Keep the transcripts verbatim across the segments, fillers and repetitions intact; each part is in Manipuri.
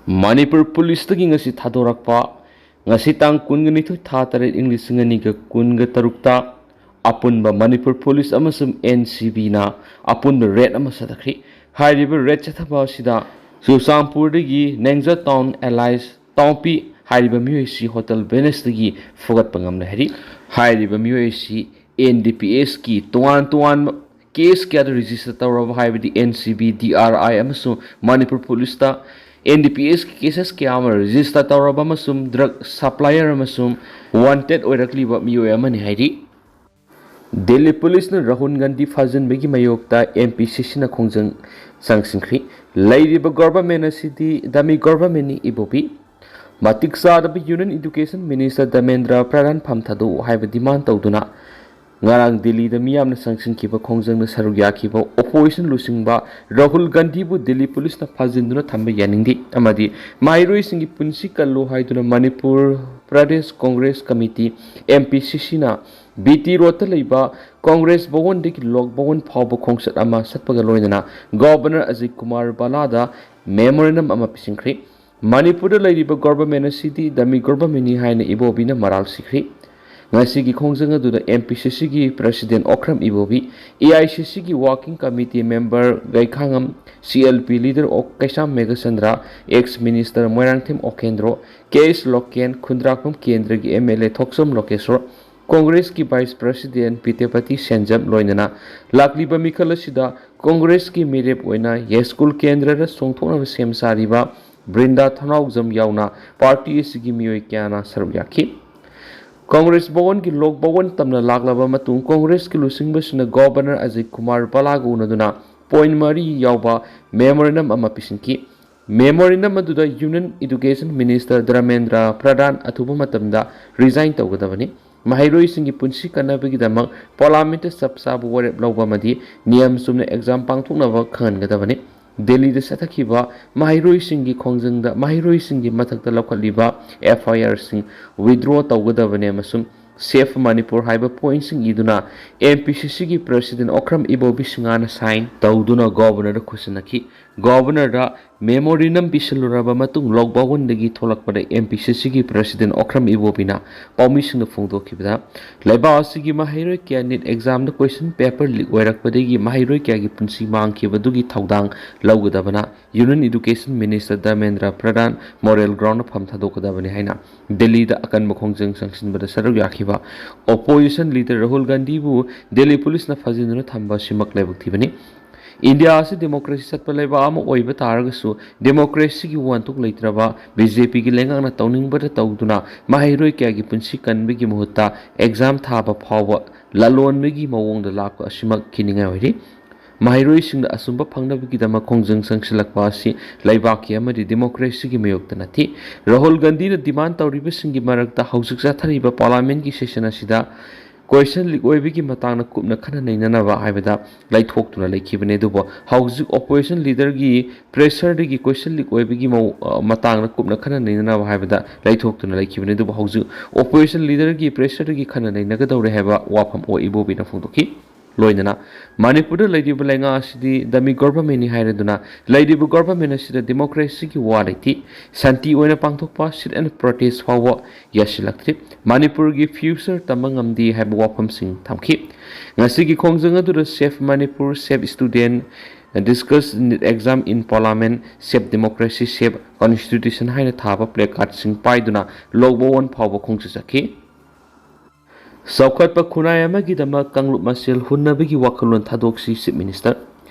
ꯃꯅꯤꯄꯨꯔ ꯄꯨꯂꯤꯁꯇꯒꯤ ꯉꯁꯤ ꯊꯥꯗꯣꯔꯛꯄ, ꯉꯁꯤ ꯇꯥꯡ ꯀꯨꯟꯒ ꯅꯤꯊꯣꯏ ꯊꯥ ꯇꯔꯦꯠ ꯏꯪ ꯂꯤꯁꯤꯡ ꯑꯅꯤꯒ ꯀꯨꯟꯒ ꯇꯔꯨꯛꯇ ꯑꯄꯨꯟꯕ ꯃꯅꯤꯄꯨꯔ ꯄꯨꯂꯤꯁ ꯑꯃꯁꯨꯡ NCBꯅ ꯑꯄꯨꯟꯕ ꯔꯦꯗ ꯑꯃ ꯆꯠꯊꯈ꯭ꯔꯤ꯫ ꯍꯥꯏꯔꯤꯕ ꯔꯦꯗ ꯆꯠꯊꯕ ꯑꯁꯤꯗ ꯆꯨꯔꯆꯥꯟꯄꯨꯔꯗꯒꯤ ꯅꯦꯡꯖ ꯇꯥꯎꯟ ꯑꯦꯂꯥꯏꯁ ꯇꯥꯎꯄꯤ ꯍꯥꯏꯔꯤꯕ ꯃꯤꯑꯣꯏ ꯑꯁꯤ ꯍꯣꯇꯦꯜ ꯚꯦꯅꯁꯇꯒꯤ ꯐꯨꯒꯠꯄ ꯉꯝꯂꯦ ꯍꯥꯏꯔꯤ꯫ ꯍꯥꯏꯔꯤꯕ ꯃꯤꯑꯣꯏ ꯑꯁꯤ NDPSꯀꯤ ꯇꯣꯉꯥꯟ ꯇꯣꯉꯥꯟꯕ ꯀꯦꯁ ꯀꯌꯥꯗ ꯔꯦꯖꯤꯁꯇꯔ ꯇꯧꯔꯕ, ꯍꯥꯏꯕꯗꯤ NCB, DRI ꯑꯃꯁꯨꯡ ꯃꯅꯤꯄꯨꯔ ꯄꯨꯂꯤꯁꯇ NDPSꯀꯤ ꯀꯦꯁꯦꯁ ꯀꯌꯥ ꯑꯃ ꯔꯦꯖꯤꯁꯇꯔ ꯇꯧꯔꯕ ꯑꯃꯁꯨꯡ ꯗ꯭ꯔꯒ ꯁꯄ꯭ꯂꯥꯏꯌꯔ ꯑꯃꯁꯨꯡ ꯋꯥꯟꯇꯦꯗ ꯑꯣꯏꯔꯛꯂꯤꯕ ꯃꯤꯑꯣꯏ ꯑꯃꯅꯤ ꯍꯥꯏꯔꯤ꯫ ꯗꯤꯜꯂꯤ ꯄꯨꯂꯤꯁꯅ ꯔꯥꯍꯨꯜ ꯒꯥꯟꯙꯤ ꯐꯥꯖꯤꯟꯕꯒꯤ ꯃꯥꯌꯣꯛꯇ MPCCꯅ ꯈꯣꯡꯖꯪ ꯆꯪꯁꯤꯟꯈ꯭ꯔꯤ꯫ ꯂꯩꯔꯤꯕ ꯒꯣꯚꯔꯟꯃꯦꯟ ꯑꯁꯤꯗꯤ ꯗꯃꯤ ꯒꯣꯚꯔꯟꯃꯦꯟꯅꯤ ꯏꯕꯣꯕꯤ꯫ ꯃꯇꯤꯛ ꯆꯥꯗꯕ ꯌꯨꯅꯤꯌꯟ ꯏꯗꯨꯀꯦꯁꯟ ꯃꯤꯅꯤꯁꯇꯔ ꯙꯔꯃꯦꯟꯗ꯭ꯔ ꯄ꯭ꯔꯙꯥꯟ ꯐꯝ ꯊꯥꯗꯣꯛꯎ ꯍꯥꯏꯕ ꯗꯤꯃꯥꯟ ꯇꯧꯗꯨꯅ ꯉꯔꯥꯡ ꯗꯤꯜꯂꯤꯗ ꯃꯤꯌꯥꯝꯅ ꯆꯪꯁꯤꯟꯈꯤꯕ ꯈꯣꯡꯖꯪꯗ ꯁꯔꯨꯛ ꯌꯥꯈꯤꯕ ꯑꯣꯄꯣꯖꯤꯁꯟ ꯂꯨꯆꯤꯡꯕ ꯔꯥꯍꯨꯜ ꯒꯥꯟꯙꯤꯕꯨ ꯗꯤꯜꯂꯤ ꯄꯨꯂꯤꯁꯅ ꯐꯥꯖꯤꯟꯗꯨꯅ ꯊꯝꯕ ꯌꯥꯅꯤꯡꯗꯦ ꯑꯃꯗꯤ ꯃꯍꯩꯔꯣꯏꯁꯤꯡꯒꯤ ꯄꯨꯟꯁꯤ ꯀꯜꯂꯨ ꯍꯥꯏꯗꯨꯅ ꯃꯅꯤꯄꯨꯔ ꯄ꯭ꯔꯗꯦꯁ ꯀꯣꯡꯒ꯭ꯔꯦꯁ ꯀꯃꯤꯇꯤ, MPCCꯅ BT ꯔꯣꯗꯇ ꯂꯩꯕ ꯀꯣꯡꯒ꯭ꯔꯦꯁ ꯚꯋꯟꯗꯒꯤ ꯂꯣꯛ ꯚꯋꯟ ꯐꯥꯎꯕ ꯈꯣꯡꯆꯠ ꯑꯃ ꯆꯠꯄꯒ ꯂꯣꯏꯅꯅ ꯒꯣꯚꯔꯅꯔ ꯑꯖꯤꯠ ꯀꯨꯃꯥꯔ ꯚꯜꯂꯥꯗ ꯃꯦꯃꯣꯔꯦꯟꯗꯝ ꯑꯃ ꯄꯤꯁꯤꯟꯈ꯭ꯔꯤ꯫ ꯃꯅꯤꯄꯨꯔꯗ ꯂꯩꯔꯤꯕ ꯒꯣꯚꯔꯟꯃꯦꯟ ꯑꯁꯤꯗꯤ ꯗꯃꯤ ꯒꯣꯚꯔꯟꯃꯦꯟꯅꯤ ꯍꯥꯏꯅ ꯏꯕꯣꯕꯤꯅ ꯃꯔꯥꯜ ꯁꯤꯈ꯭ꯔꯤ꯫ ꯉꯁꯤꯒꯤ ꯈꯣꯡꯖꯪ ꯑꯗꯨꯗ MPCCꯒꯤ ꯄ꯭ꯔꯁꯤꯗꯦꯟ ꯑꯣꯀ꯭ꯔꯝ ꯏꯕꯣꯕꯤ, AICCꯒꯤ working committee member Gaikhangam, CLP leader ꯑꯣꯛ Keisham Meghachandra, ex minister Moirangthem Okendro, K S Loken, Khundrakpam ꯀꯦꯟꯗ꯭ꯔꯒꯤ MLA ꯊꯣꯛꯆꯣꯝ ꯂꯣꯀꯦꯁꯣꯔ, ꯀꯣꯡꯒ꯭ꯔꯦꯁꯀꯤ ꯚꯥꯏꯁ ꯄ꯭ꯔꯁꯤꯗꯦꯟ ꯄꯤꯇꯦꯄꯇꯤ ꯁꯦꯟꯖꯝ ꯂꯣꯏꯅꯅ ꯂꯥꯛꯂꯤꯕ ꯃꯤꯈꯜ ꯑꯁꯤꯗ ꯀꯣꯡꯒ꯭ꯔꯦꯁꯀꯤ ꯃꯤꯔꯦꯞ ꯑꯣꯏꯅ ꯌꯥꯏꯁ꯭ꯀꯨꯜ ꯀꯦꯟꯗ꯭ꯔꯗ ꯆꯣꯡꯊꯣꯛꯅꯕ ꯁꯦꯝ ꯁꯥꯔꯤꯕ ꯕ꯭ꯔꯤꯟꯗꯥ ꯊꯣꯡꯅꯥꯎꯖꯝ ꯌꯥꯎꯅ ꯄꯥꯔꯇꯤ ꯑꯁꯤꯒꯤ ꯃꯤꯑꯣꯏ ꯀꯌꯥꯅ ꯁꯔꯨꯛ ꯌꯥꯈꯤ꯫ ꯀꯣꯡꯒ꯭ꯔꯦꯁ ꯚꯋꯟꯒꯤ ꯂꯣꯛ ꯚꯋꯟ ꯇꯝꯅ ꯂꯥꯛꯂꯕ ꯃꯇꯨꯡ ꯀꯣꯡꯒ꯭ꯔꯦꯁꯀꯤ ꯂꯨꯆꯤꯡꯕꯁꯤꯡꯅ ꯒꯣꯚꯔꯅꯔ ꯑꯖꯤꯠ ꯀꯨꯃꯥꯔ ꯚꯜꯂꯥꯒ ꯎꯅꯗꯨꯅ ꯄꯣꯏꯟ ꯃꯔꯤ ꯌꯥꯎꯕ ꯃꯦꯃꯣꯔꯦꯟꯗꯝ ꯑꯃ ꯄꯤꯁꯤꯟꯈꯤ꯫ ꯃꯦꯃꯣꯔꯦꯟꯗꯝ ꯑꯗꯨꯗ ꯌꯨꯅꯤꯌꯟ ꯏꯗꯨꯀꯦꯁꯟ ꯃꯤꯅꯤꯁꯇꯔ ꯙꯔꯃꯦꯟꯗ꯭ꯔ ꯄ꯭ꯔꯙꯥꯟ ꯑꯊꯨꯕ ꯃꯇꯝꯗ ꯔꯤꯖꯥꯏꯟ ꯇꯧꯒꯗꯕꯅꯤ꯫ ꯃꯍꯩꯔꯣꯏꯁꯤꯡꯒꯤ ꯄꯨꯟꯁꯤ ꯀꯟꯅꯕꯒꯤꯗꯃꯛ ꯄꯥꯔꯂꯥꯃꯦꯟꯠꯇ ꯆꯞ ꯆꯥꯕ ꯋꯥꯔꯦꯞ ꯂꯧꯕ ꯑꯃꯗꯤ ꯅꯤꯌꯝ ꯆꯨꯝꯅ ꯑꯦꯛꯖꯥꯝ ꯄꯥꯡꯊꯣꯛꯅꯕ ꯈꯪꯍꯟꯒꯗꯕꯅꯤ꯫ ꯗꯦꯜꯂꯤꯗ ꯆꯠꯊꯈꯤꯕ ꯃꯍꯩꯔꯣꯏꯁꯤꯡꯒꯤ ꯈꯣꯡꯖꯪꯗ ꯃꯍꯩꯔꯣꯏꯁꯤꯡꯒꯤ ꯃꯊꯛꯇ ꯂꯧꯈꯠꯂꯤꯕ FIRꯁꯤꯡ ꯋꯤꯗ꯭ꯔꯣ ꯇꯧꯒꯗꯕꯅꯤ ꯑꯃꯁꯨꯡ ꯁꯦꯐ ꯃꯅꯤꯄꯨꯔ ꯍꯥꯏꯕ ꯄꯣꯏꯟꯠꯁꯤꯡ ꯏꯗꯨꯅ MPCCꯒꯤ ꯄ꯭ꯔꯁꯤꯗꯦꯟ ꯑꯣꯀ꯭ꯔꯝ ꯏꯕꯣꯕꯤ ꯁꯤꯡꯍꯅ ꯁꯥꯏꯟ ꯇꯧꯗꯨꯅ ꯒꯣꯚꯔꯅꯔꯗ ꯈꯨꯠꯁꯤꯟꯅꯈꯤ꯫ ꯒꯣꯚꯔꯅꯔꯗ Memorandum ꯄꯤꯁꯤꯜꯂꯨꯔꯕ ꯃꯇꯨꯡ ꯂꯣꯛ ꯚꯋꯟꯗꯒꯤ ꯊꯣꯛꯂꯛꯄꯗ M P C Cꯒꯤ President Okram ꯏꯕꯣꯕꯤꯅ ꯄꯥꯎꯃꯤꯁꯤꯡꯗ ꯐꯣꯡꯗꯣꯛꯈꯤꯕꯗ, ꯂꯩꯕꯥꯛ ꯑꯁꯤꯒꯤ ꯃꯍꯩꯔꯣꯏ ꯀꯌꯥ NEET examꯗ question paper leak ꯑꯣꯏꯔꯛꯄꯗꯒꯤ ꯃꯍꯩꯔꯣꯏ ꯀꯌꯥꯒꯤ ꯄꯨꯟꯁꯤ ꯃꯥꯡꯈꯤꯕꯗꯨꯒꯤ ꯊꯧꯗꯥꯡ ꯂꯧꯒꯗꯕꯅ Union Education Minister ꯙꯔꯃꯦꯟꯗ꯭ꯔ ꯄ꯭ꯔꯙꯥꯟ moral groundꯗ ꯐꯝ ꯊꯥꯗꯣꯛꯀꯗꯕꯅꯤ ꯍꯥꯏꯅ ꯗꯦꯜꯂꯤꯗ ꯑꯀꯟꯕ ꯈꯣꯡꯖꯪ ꯆꯪꯁꯤꯟꯕꯗ ꯁꯔꯨꯛ ꯌꯥꯈꯤꯕ opposition leader ꯔꯥꯍꯨꯜ ꯒꯥꯟꯙꯤꯕꯨ ꯗꯦꯜꯂꯤ ꯄꯨꯂꯤꯁꯅ ꯐꯥꯖꯤꯟꯗꯨꯅ ꯊꯝꯕ ꯑꯁꯤꯃꯛ ꯂꯥꯏꯕꯛ ꯊꯤꯕꯅꯤ꯫ ꯏꯟꯗꯤꯌꯥ ꯑꯁꯤ democracy ꯆꯠꯄ ꯂꯩꯕꯥꯛ ꯑꯃ ꯑꯣꯏꯕ ꯇꯥꯔꯒꯁꯨ, democracyꯒꯤ ꯋꯥꯍꯟꯊꯣꯛ ꯂꯩꯇ꯭ꯔꯕ BJPꯒꯤ ꯂꯩꯉꯥꯛꯅ ꯇꯧꯅꯤꯡꯕꯗ ꯇꯧꯗꯨꯅ ꯃꯍꯩꯔꯣꯏ ꯀꯌꯥꯒꯤ ꯄꯨꯟꯁꯤ ꯀꯟꯕꯒꯤ ꯃꯍꯨꯠꯇ exam ꯊꯥꯕ ꯐꯥꯎꯕ ꯂꯂꯣꯟꯕꯒꯤ ꯃꯑꯣꯡꯗ ꯂꯥꯛꯄ ꯑꯁꯤꯃꯛ ꯈꯤꯅꯤꯡꯉꯥꯏ ꯑꯣꯏꯔꯤ꯫ ꯃꯍꯩꯔꯣꯏꯁꯤꯡꯗ ꯑꯆꯨꯝꯕ ꯐꯪꯅꯕꯒꯤꯗꯃꯛ ꯈꯣꯡꯖꯪ ꯆꯪꯁꯤꯜꯂꯛꯄ ꯑꯁꯤ ꯂꯩꯕꯥꯛꯀꯤ ꯑꯃꯗꯤ democracyꯒꯤ ꯃꯥꯌꯣꯛꯇ ꯅꯠꯇꯦ꯫ ꯔꯥꯍꯨꯜ ꯒꯥꯟꯙꯤꯅ demand ꯇꯧꯔꯤꯕꯁꯤꯡꯒꯤ ꯃꯔꯛꯇ ꯍꯧꯖꯤꯛ ꯆꯠꯊꯔꯤꯕ parliamentꯀꯤ session ꯑꯁꯤꯗ question leak ꯑꯣꯏꯕꯒꯤ ꯃꯇꯥꯡꯗ ꯀꯨꯞꯅ ꯈꯟꯅ ꯅꯩꯅꯅꯕ ꯍꯥꯏꯕꯗ ꯂꯩꯊꯣꯛꯇꯨꯅ ꯂꯩꯈꯤꯕꯅꯤ꯫ ꯑꯗꯨꯕꯨ ꯍꯧꯖꯤꯛ opposition leaderꯒꯤ pressureꯗꯒꯤ question leak ꯑꯣꯏꯕꯒꯤ ꯃꯑꯣ-, ꯑ, ꯃꯇꯥꯡꯗ ꯀꯨꯞꯅ ꯈꯟꯅ ꯅꯩꯅꯅꯕ ꯍꯥꯏꯕꯗ ꯂꯩꯊꯣꯛꯇꯨꯅ ꯂꯩꯈꯤꯕꯅꯤ꯫ ꯑꯗꯨꯕꯨ ꯍꯧꯖꯤꯛ opposition leaderꯒꯤ pressureꯗꯒꯤ ꯈꯟꯅ ꯅꯩꯅꯒꯗꯧꯔꯦ ꯍꯥꯏꯕ ꯋꯥꯐꯝ ꯑꯣ ꯏꯕꯣꯕꯤꯅ ꯐꯣꯡꯗꯣꯛꯈꯤ꯫ ꯂꯣꯏꯅꯅ ꯃꯅꯤꯄꯨꯔꯗ ꯂꯩꯔꯤꯕ ꯂꯩꯉꯥꯛ ꯑꯁꯤꯗꯤ dummy governmentꯅꯤ ꯍꯥꯏꯔꯗꯨꯅ ꯂꯩꯔꯤꯕ government ꯑꯁꯤꯗ democracyꯒꯤ ꯋꯥ ꯂꯩꯇꯦ꯫ ꯁꯥꯟꯇꯤ ꯑꯣꯏꯅ ꯄꯥꯡꯊꯣꯛꯄ sit-in protest ꯐꯥꯎꯕ ꯌꯥꯁꯤꯜꯂꯛꯇ꯭ꯔꯤ꯫ ꯃꯅꯤꯄꯨꯔꯒꯤ future ꯇꯝꯕ ꯉꯝꯗꯦ ꯍꯥꯏꯕ ꯋꯥꯐꯝꯁꯤꯡ ꯊꯝꯈꯤ꯫ ꯉꯁꯤꯒꯤ ꯈꯣꯡꯖꯪ ꯑꯗꯨꯗ Save Manipur, Save Student, Discuss NEET Exam in Parliament, Save Democracy, Save Constitution ꯍꯥꯏꯅ ꯊꯥꯕ placardꯁꯤꯡ ꯄꯥꯏꯗꯨꯅ ꯂꯣꯛ ꯚꯋꯟ ꯐꯥꯎꯕ ꯈꯣꯡꯆꯠ ꯆꯠꯈꯤ꯫ ꯆꯥꯎꯈꯠꯄ ꯈꯨꯟꯅꯥꯏ ꯑꯃꯒꯤꯗꯃꯛ ꯀꯥꯡꯂꯨꯞ ꯃꯁꯦꯜ ꯍꯨꯟꯅꯕꯒꯤ ꯋꯥꯈꯜꯂꯣꯟ ꯊꯥꯗꯣꯛꯁꯤ, Chief Minister꯫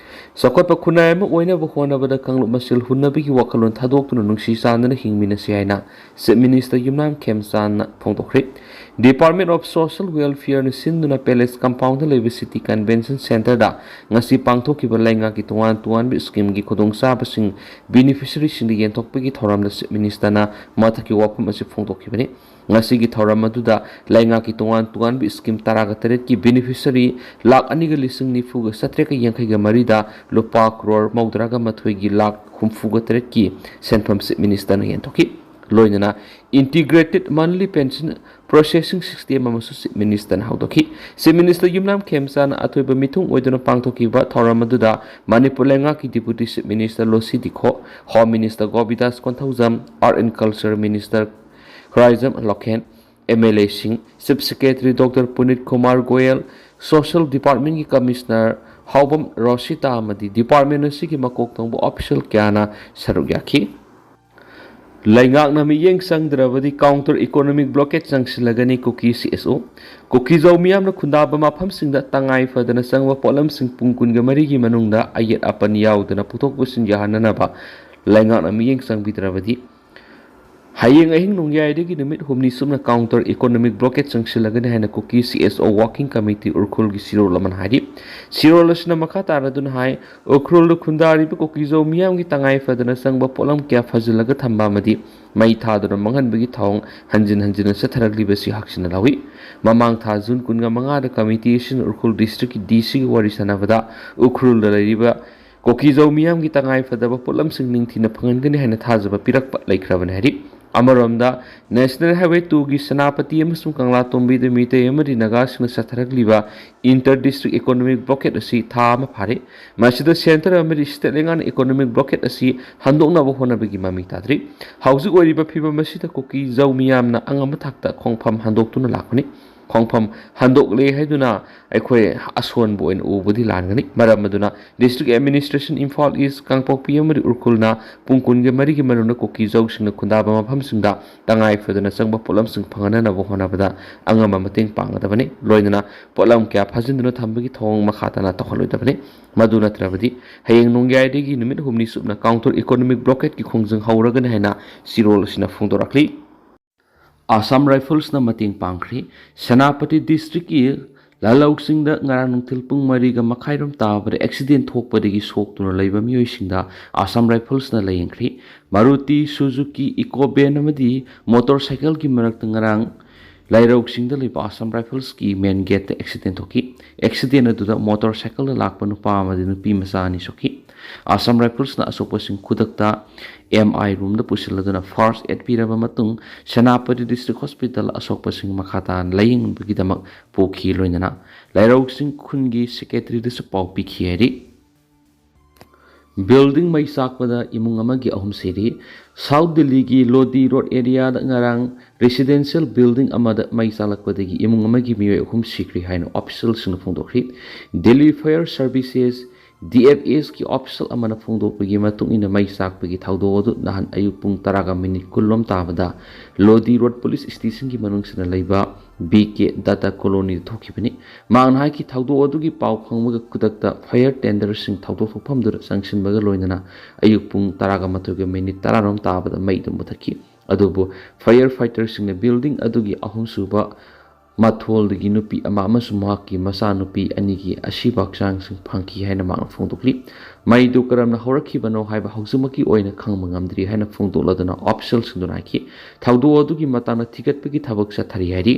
ꯆꯥꯎꯈꯠꯄ ꯈꯨꯟꯅꯥꯏ ꯑꯃ ꯑꯣꯏꯅꯕ ꯍꯣꯠꯅꯕꯗ ꯀꯥꯡꯂꯨꯞ ꯃꯁꯦꯜ ꯍꯨꯟꯅꯕꯒꯤ ꯋꯥꯈꯜꯂꯣꯟ ꯊꯥꯗꯣꯛꯇꯨꯅ ꯅꯨꯡꯁꯤ ꯆꯥꯟꯅꯅ ꯍꯤꯡꯃꯤꯟꯅꯁꯤ ꯍꯥꯏꯅ Chief Minister Yumnam ꯈꯦꯝꯆꯥꯟꯅ ꯐꯣꯡꯗꯣꯛꯈ꯭ꯔꯦ꯫ Department of Social Welfareꯅ ꯁꯤꯟꯗꯨꯅ Palace Compoundꯗ ꯂꯩꯕ City Convention Centreꯗ ꯉꯁꯤ ꯄꯥꯡꯊꯣꯛꯈꯤꯕ ꯂꯩꯉꯥꯛꯀꯤ ꯇꯣꯉꯥꯟ ꯇꯣꯉꯥꯟꯕ schemeꯒꯤ ꯈꯨꯗꯣꯡꯆꯥꯕꯁꯤꯡ beneficiaryꯁꯤꯡꯗ ꯌꯦꯟꯊꯣꯛꯄꯒꯤ ꯊꯧꯔꯝꯗ Chief Ministerꯅ ꯃꯊꯛꯀꯤ ꯋꯥꯐꯝ ꯑꯁꯤ ꯐꯣꯡꯗꯣꯛꯈꯤꯕꯅꯤ꯫ ꯉꯁꯤꯒꯤ ꯊꯧꯔꯝ ꯑꯗꯨꯗ ꯂꯩꯉꯥꯛꯀꯤ ꯇꯣꯉꯥꯟ ꯇꯣꯉꯥꯟꯕ scheme ꯇꯔꯥꯒ ꯇꯔꯦꯠꯀꯤ beneficiary ꯂꯥꯈ ꯑꯅꯤꯒ ꯂꯤꯁꯤꯡ ꯅꯤꯐꯨꯒ ꯆꯥꯇ꯭ꯔꯦꯠꯀ ꯌꯥꯡꯈꯩꯒ ꯃꯔꯤꯗ ꯂꯨꯄꯥ ꯀ꯭ꯔꯣꯔ ꯃꯧꯗ꯭ꯔꯥꯒ ꯃꯥꯊꯣꯏꯒꯤ ꯂꯥꯈ ꯍꯨꯝꯐꯨꯒ ꯇꯔꯦꯠꯀꯤ ꯁꯦꯟꯐꯝ Chief Ministerꯅ ꯌꯦꯟꯊꯣꯛꯈꯤ꯫ ꯂꯣꯏꯅꯅ Integrated Monthly Pension Processing System ꯑꯃꯁꯨ Chief Minister ꯅ ꯍꯧꯗꯣꯛꯈꯤ꯫ Chief Minister ꯌꯨꯝꯅꯥꯝ ꯈꯦꯝꯆꯥꯟꯅ ꯑꯊꯣꯏꯕ ꯃꯤꯊꯨꯡ ꯑꯣꯏꯗꯨꯅ ꯄꯥꯡꯊꯣꯛꯈꯤꯕ ꯊꯧꯔꯝ ꯑꯗꯨꯗ ꯃꯅꯤꯄꯨꯔ ꯂꯩꯉꯥꯛꯀꯤ Deputy Chief Minister ꯂꯣꯁꯤ ꯗꯤꯈꯣ, Home Minister ꯒꯣꯕꯤꯗꯥꯁ Konthoujam, Art and Culture Minister Khuraijam ꯂꯣꯈꯦꯟ, M L A ꯁꯤꯡ, Chief Secretary Doctor ꯄꯨꯅꯤꯠ Kumar Goyal, Social Department ꯀꯤ Commissioner ꯍꯥꯎꯕꯝ ꯔꯣꯁꯤꯇꯥ ꯑꯃꯗꯤ department ꯑꯁꯤꯒꯤ ꯃꯀꯣꯛ ꯊꯣꯡꯕ official ꯀꯌꯥꯅ ꯁꯔꯨꯛ ꯌꯥꯈꯤ꯫ ꯂꯩꯉꯥꯛꯅ ꯃꯤꯠꯌꯦꯡ ꯆꯪꯗ꯭ꯔꯕꯗꯤ counter economic blockade ꯆꯪꯁꯤꯜꯂꯒꯅꯤ ꯀꯨꯀꯤ C S O꯫ ꯀꯨꯀꯤꯖꯧ ꯃꯤꯌꯥꯝꯅ ꯈꯨꯟꯗꯥꯕ ꯃꯐꯝꯁꯤꯡꯗ ꯇꯉꯥꯏ ꯐꯗꯅ ꯆꯪꯕ ꯄꯣꯠꯂꯝꯁꯤꯡ ꯄꯨꯡ ꯀꯨꯟꯒ ꯃꯔꯤꯒꯤ ꯃꯅꯨꯡꯗ ꯑꯌꯦꯠ ꯑꯄꯟ ꯌꯥꯎꯗꯅ ꯄꯨꯊꯣꯛ ꯄꯨꯁꯤꯟ ꯌꯥꯍꯟꯅꯅꯕ ꯂꯩꯉꯥꯛꯅ ꯃꯤꯠꯌꯦꯡ ꯆꯪꯕꯤꯗ꯭ꯔꯕꯗꯤ ꯍꯌꯦꯡ ꯑꯍꯤꯡ ꯅꯣꯡꯌꯥꯏꯗꯒꯤ ꯅꯨꯃꯤꯠ ꯍꯨꯝꯅꯤ ꯆꯨꯞꯅ counter economic blockade ꯆꯪꯁꯤꯜꯂꯒꯅꯤ ꯍꯥꯏꯅ ꯀꯨꯀꯤ C S O Working Committee ꯎꯈ꯭ꯔꯨꯜꯒꯤ ꯁꯤꯔꯣꯜ ꯑꯃꯅ ꯍꯥꯏꯔꯤ꯫ ꯁꯤꯔꯣꯜ ꯑꯁꯤꯅ ꯃꯈꯥ ꯇꯥꯔꯗꯨꯅ ꯍꯥꯏ, ꯎꯈ꯭ꯔꯨꯜꯗ ꯈꯨꯟꯗꯥꯔꯤꯕ ꯀꯨꯀꯤꯖꯧ ꯃꯤꯌꯥꯝꯒꯤ ꯇꯉꯥꯏ ꯐꯗꯅ ꯆꯪꯕ ꯄꯣꯠꯂꯝ ꯀꯌꯥ ꯐꯖꯤꯜꯂꯒ ꯊꯝꯕ ꯑꯃꯗꯤ ꯃꯩ ꯊꯥꯗꯨꯅ ꯃꯥꯡꯍꯟꯕꯒꯤ ꯊꯧꯑꯣꯡ ꯍꯟꯖꯤꯟ ꯍꯟꯖꯤꯟꯅ ꯆꯠꯊꯔꯛꯂꯤꯕꯁꯤ ꯍꯛꯆꯤꯟꯅ ꯂꯧꯏ꯫ ꯃꯃꯥꯡ ꯊꯥ ꯖꯨꯟ ꯀꯨꯟꯒ ꯃꯉꯥꯗ committee ꯑꯁꯤꯅ ꯎꯈ꯭ꯔꯨꯜ district ꯀꯤ D C ꯒ ꯋꯥꯔꯤ ꯁꯥꯟꯅꯕꯗ ꯎꯈ꯭ꯔꯨꯜꯗ ꯂꯩꯔꯤꯕ ꯀꯨꯀꯤꯖꯧ ꯃꯤꯌꯥꯝꯒꯤ ꯇꯉꯥꯏ ꯐꯗꯕ ꯄꯣꯠꯂꯝꯁꯤꯡ ꯅꯤꯡꯊꯤꯅ ꯐꯪꯍꯟꯒꯅꯤ ꯍꯥꯏꯅ ꯊꯥꯖꯕ ꯄꯤꯔꯛꯄ ꯂꯩꯈ꯭ꯔꯕꯅꯤ ꯍꯥꯏꯔꯤ꯫ ꯑꯃꯔꯣꯝꯗ, National Highway two ꯒꯤ ꯁꯦꯅꯥꯄꯇꯤ ꯑꯃꯁꯨꯡ ꯀꯪꯂꯥꯇꯣꯡꯕꯤꯗ ꯃꯤꯇꯩ ꯑꯃꯗꯤ ꯅꯥꯒꯥꯁꯤꯡꯅ ꯆꯠꯊꯔꯛꯂꯤꯕ inter district economic blockade ꯑꯁꯤ ꯊꯥ ꯑꯃ ꯐꯥꯔꯦ꯫ ꯃꯁꯤꯗ centre ꯑꯃꯗꯤ state ꯂꯩꯉꯥꯛꯅ economic blockade ꯑꯁꯤ ꯍꯟꯗꯣꯛꯅꯕ ꯍꯣꯠꯅꯕꯒꯤ ꯃꯃꯤ ꯇꯥꯗ꯭ꯔꯤ꯫ ꯍꯧꯖꯤꯛ ꯑꯣꯏꯔꯤꯕ ꯐꯤꯕꯝ ꯑꯁꯤꯗ ꯀꯨꯀꯤꯖꯧ ꯃꯤꯌꯥꯝꯅ ꯑꯉꯝꯕ ꯊꯥꯛꯇ ꯈꯣꯡꯐꯝ ꯍꯟꯗꯣꯛꯇꯨꯅ ꯂꯥꯛꯄꯅꯤ꯫ ꯈꯣꯡꯐꯝ ꯍꯟꯗꯣꯛꯂꯦ ꯍꯥꯏꯗꯨꯅ ꯑꯩꯈꯣꯏ ꯑꯁꯣꯟꯕ ꯑꯣꯏꯅ ꯎꯕꯗꯤ ꯂꯥꯟꯒꯅꯤ꯫ ꯃꯔꯝ ꯑꯗꯨꯅ district administration ꯏꯝꯐꯥꯜ ꯏꯁ, ꯀꯥꯡꯄꯣꯛꯄꯤ ꯑꯃꯗꯤ ꯎꯈ꯭ꯔꯨꯜꯅ ꯄꯨꯡ ꯀꯨꯟꯒ ꯃꯔꯤꯒꯤ ꯃꯅꯨꯡꯗ ꯀꯨꯀꯤꯖꯧꯁꯤꯡꯅ ꯈꯨꯟꯗꯥꯕ ꯃꯐꯝꯁꯤꯡꯗ ꯇꯉꯥꯏ ꯐꯗꯅ ꯆꯪꯕ ꯄꯣꯠꯂꯝꯁꯤꯡ ꯐꯪꯍꯟꯅꯅꯕ ꯍꯣꯠꯅꯕꯗ ꯑꯉꯝꯕ ꯃꯇꯦꯡ ꯄꯥꯡꯒꯗꯕꯅꯤ꯫ ꯂꯣꯏꯅꯅ ꯄꯣꯠꯂꯝ ꯀꯌꯥ ꯐꯥꯖꯤꯟꯗꯨꯅ ꯊꯝꯕꯒꯤ ꯊꯧꯑꯣꯡ ꯃꯈꯥ ꯇꯥꯅ ꯇꯧꯍꯜꯂꯣꯏꯗꯕꯅꯤ꯫ ꯃꯗꯨ ꯅꯠꯇ꯭ꯔꯕꯗꯤ ꯍꯌꯦꯡ ꯅꯣꯡꯌꯥꯏꯗꯒꯤ ꯅꯨꯃꯤꯠ ꯍꯨꯝꯅꯤ ꯆꯨꯞꯅ counter economic blockade ꯀꯤ ꯈꯣꯡꯖꯪ ꯍꯧꯔꯒꯅꯤ ꯍꯥꯏꯅ ꯁꯤꯔꯣꯜ ꯑꯁꯤꯅ ꯐꯣꯡꯗꯣꯔꯛꯂꯤ꯫ Assam Rifles ꯅ ꯃꯇꯦꯡ ꯄꯥꯡꯈ꯭ꯔꯦ꯫ ꯁꯦꯅꯥꯄꯇꯤ district ꯀꯤ ꯂꯥꯂꯧꯁꯤꯡꯗ ꯉꯔꯥꯡ ꯅꯨꯡꯊꯤꯜ ꯄꯨꯡ ꯃꯔꯤꯒ ꯃꯈꯥꯏꯔꯣꯝ ꯇꯥꯕꯗ accident ꯊꯣꯛꯄꯗꯒꯤ ꯁꯣꯛꯇꯨꯅ ꯂꯩꯕ ꯃꯤꯑꯣꯏꯁꯤꯡꯗ Assam Rifles ꯅ ꯂꯥꯌꯦꯡꯈ꯭ꯔꯦ꯫ Maruti Suzuki Eeco van ꯑꯃꯗꯤ motorcycle ꯒꯤ ꯃꯔꯛꯇ ꯉꯔꯥꯡ ꯂꯥꯏꯔꯧ ꯆꯤꯡꯗ ꯂꯩꯕ Assam Riflesꯀꯤ main gateꯇ accident ꯊꯣꯛꯈꯤ꯫ Accident ꯑꯗꯨꯗ motorcycleꯗ ꯂꯥꯛꯄ ꯅꯨꯄꯥ ꯑꯃꯗꯤ ꯅꯨꯄꯤ ꯃꯆꯥ ꯑꯅꯤ ꯁꯣꯛꯈꯤ꯫ Assam Riflesꯅ ꯑꯁꯣꯛꯄꯁꯤꯡ ꯈꯨꯗꯛꯇ M I roomꯗ ꯄꯨꯁꯤꯜꯂꯗꯨꯅ first aid ꯄꯤꯔꯕ ꯃꯇꯨꯡ, ꯁꯦꯅꯥꯄꯇꯤ District Hospital ꯑꯁꯣꯛꯄꯁꯤꯡ ꯃꯈꯥ ꯇꯥꯅ ꯂꯥꯌꯦꯡꯕꯒꯤꯗꯃꯛ ꯄꯨꯈꯤ꯫ ꯂꯣꯏꯅꯅ ꯂꯥꯏꯔꯧ ꯆꯤꯡ ꯈꯨꯟꯒꯤ secretaryꯗꯁꯨ ꯄꯥꯎ ꯄꯤꯈꯤ ꯍꯥꯏꯔꯤ꯫ Building ꯃꯩ ꯆꯥꯛꯄꯗ ꯏꯃꯨꯡ ꯑꯃꯒꯤ ꯑꯍꯨꯝ ꯁꯤꯔꯤ꯫ South Delhiꯒꯤ Lodi Road areaꯗ ꯉꯔꯥꯡ residential building ꯑꯃꯗ ꯃꯩ ꯆꯥꯛꯂꯛꯄꯗꯒꯤ ꯏꯃꯨꯡ ꯑꯃꯒꯤ ꯃꯤꯑꯣꯏ ꯑꯍꯨꯝ ꯁꯤꯈ꯭ꯔꯦ ꯍꯥꯏꯅ officialꯁꯤꯡꯅ ꯐꯣꯡꯗꯣꯛꯈ꯭ꯔꯤ꯫ Delhi Fire Services, D F S ꯀꯤ official ꯑꯃꯅ ꯐꯣꯡꯗꯣꯛꯄꯒꯤ ꯃꯇꯨꯡ ꯏꯟꯅ, ꯃꯩ ꯆꯥꯛꯄꯒꯤ ꯊꯧꯗꯣꯛ ꯑꯗꯨ ꯅꯍꯥꯟ ꯑꯌꯨꯛ ꯄꯨꯡ ꯇꯔꯥꯒ minute ꯀꯨꯟ ꯂꯣꯝ ꯇꯥꯕꯗ Lodi Road Police Stationꯒꯤ ꯃꯅꯨꯡꯁꯤꯗ ꯂꯩꯕ B K Datta Colonyꯗ ꯊꯣꯛꯈꯤꯕꯅꯤ꯫ ꯃꯍꯥꯛꯅ ꯍꯥꯏꯈꯤ, ꯊꯧꯗꯣꯛ ꯑꯗꯨꯒꯤ ꯄꯥꯎ ꯈꯪꯕꯒ ꯈꯨꯗꯛꯇ fire tenderꯁꯤꯡ ꯊꯧꯗꯣꯛ ꯊꯣꯛꯐꯝꯗꯨꯗ ꯆꯪꯁꯤꯟꯕꯒ ꯂꯣꯏꯅꯅ ꯑꯌꯨꯛ ꯄꯨꯡ ꯇꯔꯥꯒ ꯃꯥꯊꯣꯏꯒ minute ꯇꯔꯥꯔꯣꯝ ꯇꯥꯕꯗ ꯃꯩꯗꯨ ꯃꯨꯊꯠꯈꯤ꯫ ꯑꯗꯨꯕꯨ fire fighterꯁꯤꯡꯅ building ꯑꯗꯨꯒꯤ ꯑꯍꯨꯝꯁꯨꯕ ꯃꯊꯣꯜꯗꯒꯤ ꯅꯨꯄꯤ ꯑꯃ ꯑꯃꯁꯨꯡ ꯃꯍꯥꯛꯀꯤ ꯃꯆꯥꯅꯨꯄꯤ ꯑꯅꯤꯒꯤ ꯑꯁꯤꯕ ꯍꯛꯆꯥꯡꯁꯤꯡ ꯐꯪꯈꯤ ꯍꯥꯏꯅ ꯃꯍꯥꯛꯅ ꯐꯣꯡꯗꯣꯛꯂꯤ꯫ ꯃꯩꯗꯨ ꯀꯔꯝꯅ ꯍꯧꯔꯛꯈꯤꯕꯅꯣ ꯍꯥꯏꯕ ꯍꯧꯖꯤꯛꯃꯛꯀꯤ ꯑꯣꯏꯅ ꯈꯪꯕ ꯉꯝꯗ꯭ꯔꯤ ꯍꯥꯏꯅ ꯐꯣꯡꯗꯣꯛꯂꯗꯨꯅ officialꯁꯤꯡꯗꯨꯅ ꯍꯥꯏꯈꯤ꯫ ꯊꯧꯗꯣꯛ ꯑꯗꯨꯒꯤ ꯃꯇꯥꯡꯗ ꯊꯤꯒꯠꯄꯒꯤ ꯊꯕꯛ ꯆꯠꯊꯔꯤ ꯍꯥꯏꯔꯤ꯫